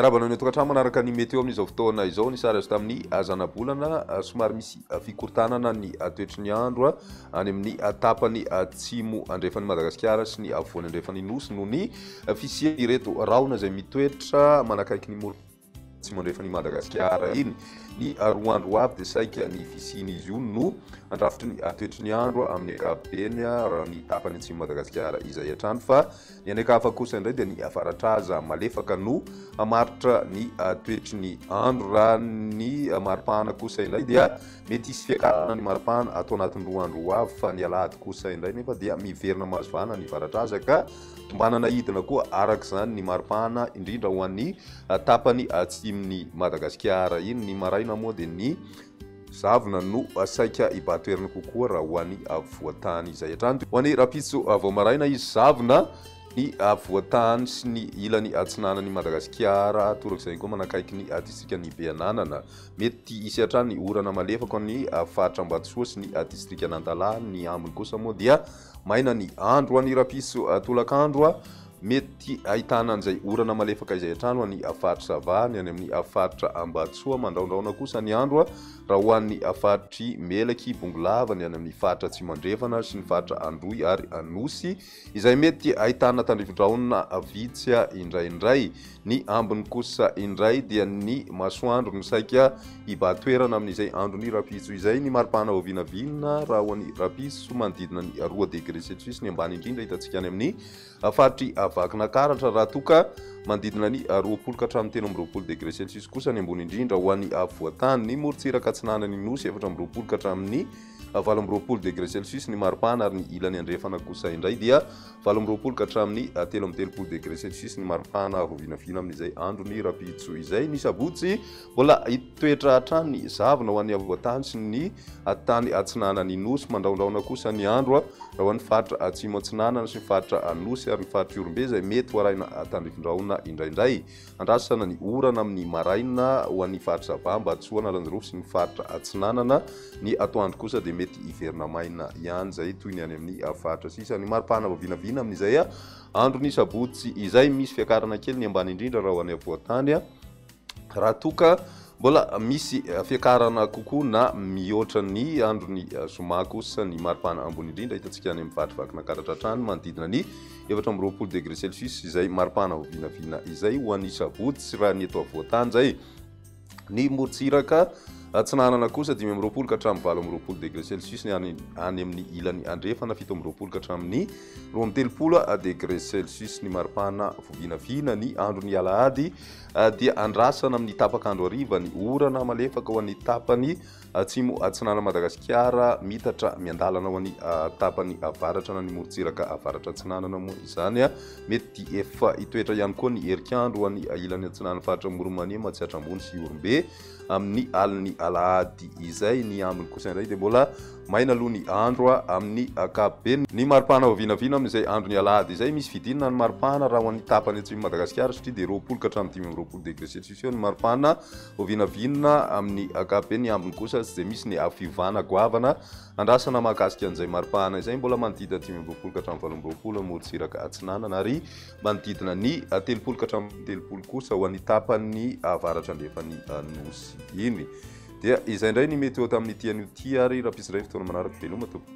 Miarahaba anao any an-tokantrano manaraka ny météo amin'izao fotoana izao. Ny sary azo tamin'ny zanabolana, somary misy fikorontanana ny toetry ny andro any amin'ny tapany atsimo andrefan'i Madagasikara sy ny afovoany andrefan'ny Nosy noho ny fisian'ireto rahona izay mitoetra manakaiky ny moron atsimo andrefan'i Madagasikara iny. Ny 2 andro ho avy dia saika ny fisian'izy io no handrafitry ny toetry ny andro amin'ny ankapobeny raha ny tapany atsimo Madagasikara izay hatrany fa ny any an-kafa kosa indray dia ny avaratraza malefaka no hamaritra ny toetry ny andro. Raha ny maripana kosa indray dia mety hisy fiakarana ny maripana ato anatin'ny 2 andro ho avy fa ny alahady kosa indray nefa dia miverina mahazo vahana ny varatraza ka Tombanana hidina koa araka izany ny maripana indrindra ho an'ny tapany atsimon'i Madagasikara iny. Ny maraina moa dia ny zavona no saika hibahan-toerana kokoa raha ho an'ny afovoan-tany izay hatrany. Ho an'ny rahampitso vao maraina izy zavona ny afovoan-tany sy ny ilany atsinanan'i Madagasikara, torak'izay koa manakaiky ny distrikan'i Beananana. Mety hisy hatrany orana malefaka ho an'ny faritra Ambatosoa sy ny distrikan'Antalaha. Ny ambiny kosa moa dia Maina ny andro any rapiso tolakandro, mety ahitana an'izay orana malefaka izay hatrany ho an'ny faritra Sava, ny any amin'ny faritra Ambatosoa. Mandrahondrahona kosa ny andro raha ho an'ny faritr'i Melaky, Bongolava, ny any amin'ny faritra Atsimo Andrefana sy ny faritra Androy ary Anosy, izay mety ahitana tandrifindrahona vitsy indraindray. Ny ambiny kosa indray dia ny masoandro no saika hibahan-toerana amin'izay andron'ny rahampitso izay. Ny maripana vao vinavina raha ho an'ny rahampitso manodidina ny 2 degré celsius ny ambany indrindra hitantsika any amin'ny faritr'i Vakinakaratra raha toa ka manodidina ny 20 ka hatramin'ny 23 degré celsius kosa ny ambony indrindra ho an'ny afovoan-tany. Ny morontsiraka atsinanan'ny Nosy 24 ka hatramin'ny 28 degré celsius ny maripana ary ny ilany andrefana kosa indray dia 28 ka hatramin'ny 33 degré celsius ny maripana vao vinavina amin'izay andron'ny rahampitso izay. Ny sabotsy, mbola hitoetra hatrany ny zavona ho an'ny afovoan-tany sy ny tany atsinanan'ny Nosy. Mandrahondrahona kosa ny andro raha ho an'ny faritra atsimo atsinanana sy ny faritra Anosy ary ny faritra Ihorombe izay mety ho arahina tandrifindrahona indraindray. Andrasana ny orana amin'ny maraina ho an'ny faritra Sava, Ambatosoa, Analanjirofo sy ny faritra Atsinanana. Ny atoandro kosa dia mety hiverina maina ihany izay toy ny any amin'ny faritra sisa. Ny maripana vao vinavina amin'izay andron'ny sabotsy izay. Misy fiakarana kely ny ambany indrindra raha ho any afovoan-tany. Raha toa ka mbola misy fiakarana kokoa na mihoatra ny andron'ny zoma kosa ny maripana ambony indrindra hitantsika any amin'ny faritra Vakinankaratra hatrany manodidina ny 24 degré celsius izay maripana ho vinavina izay ho an'ny sabotsy raha ny eto afovoan-tany izay. Ny morontsiraka atsinanana kosa 25 ka hatramin'ny 28 degré celsius ny any any amin'ny ilany andrefana 27 ka hatramin'ny 32 degré celsius ny maripana vovinavina. Ny andron'ny alahady dia andrasana amin'ny tapak'andro hariva ny orana malefaka ho an'ny tapany atsimo atsinanan'i Madagasikara, mitatra miandalana ho an'ny tapany avaratra na ny morontsiraka avaratra atsinanana moa izany. Mety efa hitoetra ihany koa ny herikandro ho an'ny ilany atsinanan'ny faritra Amoron'i Mania, Matsiatra Ambony sy Ihorombe amin'ny alin'ny alahady izay. Ny ambiny kosa indray dia mbola maina aloha ny andro amin'ny ankapobeny. Ny maripana ho vinavina amin'izay andron'ny alahady izay, misy fidinana ny maripana raha ho an'ny tapany atsimon'i Madagasikara satria dia 20 ka hatramin'ny 25 degré celsius eo ny maripana ho vinavina amin'ny ankapobeny. Ny ambiny kosa tsy dia misy ny fiovana goavana andrasana mahakasika an'izay maripana izay, mbola manodidina 25 ka hatramin'ny 28 amorontsiraka atsinanana ary manodidina ny 30 ka hatramin'ny 30 kosa ho an'ny tapany avaratra andrefan'ny Nosy iny. Dia izay indray ny météo tamin'ity anio ity ary rahampitso indray fotoana manaraka. Veloma tompoko.